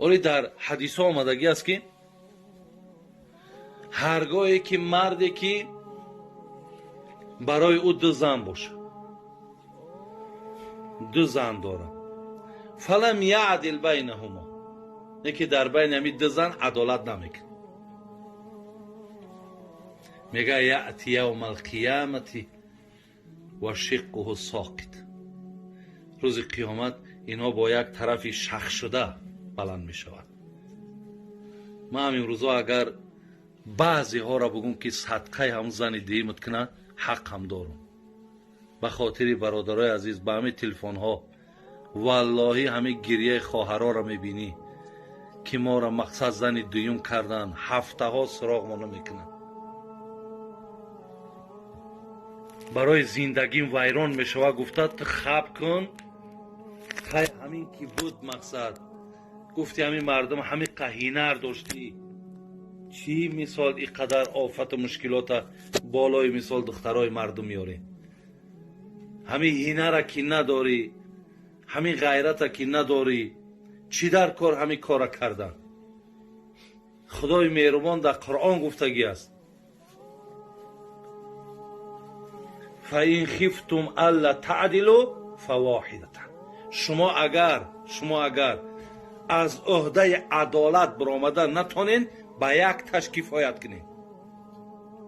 Оли дар ҳадисҳо омадагӣ аст, ки ҳаргоҳе ки марде ки барои ӯ ду зан бошад, ду зан дорад, фалам яъдил байнаҳумо, не ки дар байни ҳамин ду зан адолат намекунад, мега яъти явма алқиямати ва шиққуҳу соқит. Рӯзи қиёмат инҳо бо як тарафи шахшуда баланд мешавад. Ман ҳам имрӯзо агар баъзеҳоро бугум, ки садқаи ҳамун зани дуюмат кунад, ҳақ ҳам дорум. Ба хотири бародарои азиз, ба ҳамин телефонҳо валлоҳӣ ҳамин гирияи хоҳароро мебинӣ, ки моро мақсад зани дуюм кардан, ҳафтаҳо суроғ мо намекунанд. Барои зиндагим вайрон мешавад, гуфта ту хаб кун, хай ҳамин ки буд мақсад. Гуфти ҳамин мардум ҳамин қаҳинар доштӣ, чӣ мисол ин қадар офату мушкилота болои мисол духтарои мардум меорем? Ҳамин ҳинара ки надорӣ, ҳамин ғайрата ки надорӣ, чӣ дар кор ҳамин кора кардан? Худои меҳрубон дар Қуръон гуфтагӣ аст: фаин хифтум алла таъдилу фавоҳидатан. Шумо агар аз ӯҳдаи адолат баромада натонед, ба як таш кифоят кунед,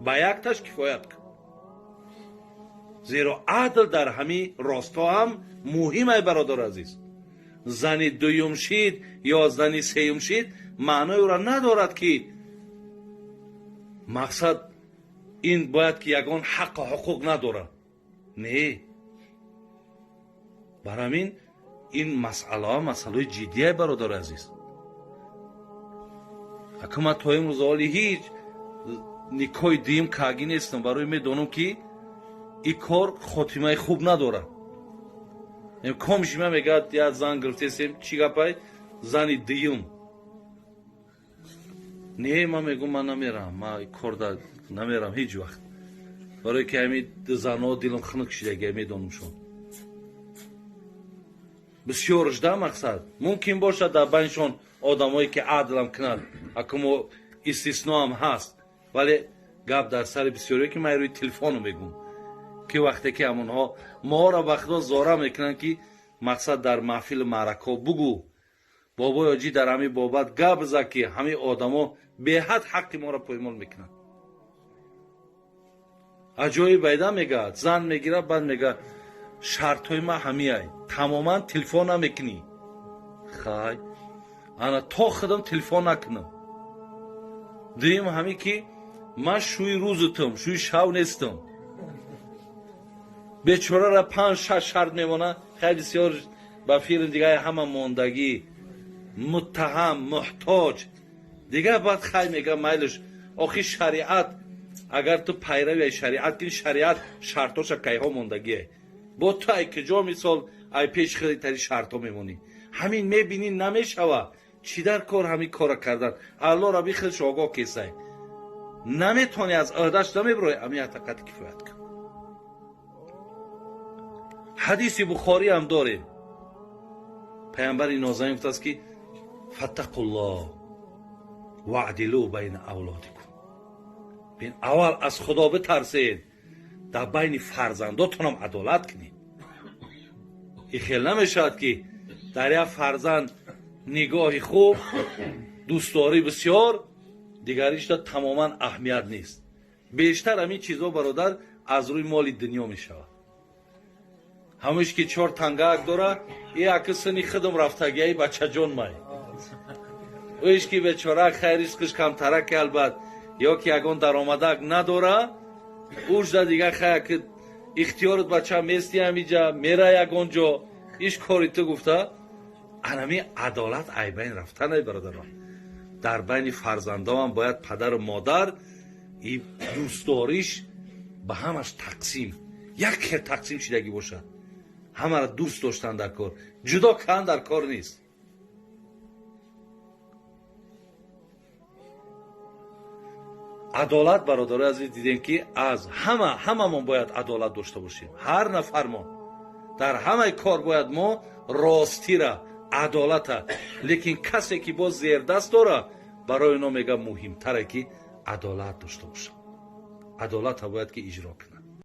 ба як таш кифоят кун. Зеро адл дар ҳамин росто ҳам муҳим ай, бародари азиз. Зани дуюм шид ё зани сеюм шид маънои ӯро надорад, ки мақсад ин бояд ки ягон ҳаққу ҳуқуқ надорад. Не, бар ҳамин ин масъалаҳо масъалаҳои ҷиддие, бародари азиз. Ака ман то имрӯз ҳоли ҳеҷ никоҳи дуюм кагӣ нестам, барои медонам, ки ин кор хотимаи хуб надорад. Комшима мегӯяд, як зан гирифтесем, чӣ гапай, зани дуюм. Не, ман мегӯм, ман намерам, ман кор намерам ҳеҷ вақт, барое ки ҳамин занҳо дилам хунук шидагия, медонамшон бисёрш да мақсад. Мумкин бошад дар байншон одамое ки адлам кунанд, акмо истисноам ҳаст, вале гап дар сари бисёре ки ман рӯи телефону мегӯм, ки вақте ки ҳамонҳо моро ба худо зора мекунанд, ки мақсад дар маҳфили маъракаҳо бугӯ, бобои оҷӣ дар ҳамин бобат гап зад, ки ҳамин одамо беҳад ҳаққи моро поймол мекунанд. Аҷоиб байда мегӯяд, зан мегирад, баъд мегӯяд, шартҳои ман ҳамиай, тамоман телефон намекунӣ, хай ана то худам телефон накунам. Дуюм ҳамин ки ман шӯи рӯзутам, шӯи шав нестам. Бечорара 5-6 шарт мемонад. Хеле бисёр ба филм дигар ҳама мондагӣ, муттаҳам, муҳтоҷ дигар. Баъд хай мега, майлиш, охи шариат, агар ту пайрави шариат кунӣ, шариат шартоша кайҳо мондагие, бо ту ай куҷо мисол ай пеши хелитари шартҳо мемонӣ? Ҳамин мебинӣ, намешава, чӣ дар кор ҳамин кора кардан? Аллоҳ раби хелш огоҳ кесай, наметавонӣ, аз ӯҳдаш намебирои, ҳамин ҳатақати кифоят кун. Ҳадиси Бухорӣ ҳам дорем, паямбари нозанин гуфтааст, ки фаттақуллоҳ ваъдилу байна авлодикум. Бин, аввал аз Худо битарсед, дар байни фарзандотонам адолат кунед. Ин хел намешавад, ки дар як фарзанд нигоҳи хуб, дӯстдорӣ бисёр, дигаришда тамоман аҳамият нест. Бештар ҳамин чизҳо, бародар, аз рӯи моли дунё мешавад. Ҳамеш ки чор тангаак дора, и аки сини худам рафтагиаи бачаҷон май, ӯиш ки бечора хай ризқиш камтараки, албат, ё ки ягон даромадак надора, ужда дигар хай аки ихтиёрат, бача мести, ҳамиҷа мера, ягон ҷо иш кори ту гуфта. Анами адолат ай байн рафтанай, бародарон. Дар байни фарзандоам бояд падару модар и дӯстдориш ба ҳамаш тақсим, як хел тақсим шидагӣ бошад. Ҳамаро дӯст доштан дар кор, ҷудо кардан дар кор нест. Адолат, бародарои азиз, дидем, ки аз ҳама ҳамамон бояд адолат дошта бошем. Ҳар нафармон дар ҳамаи кор бояд мо ростира, Адолата. Лекин касе ки боз зердаст дора, барои оно мега, муҳимтаре ки адолат дошта бошад, адолата бояд ки иҷро кунад.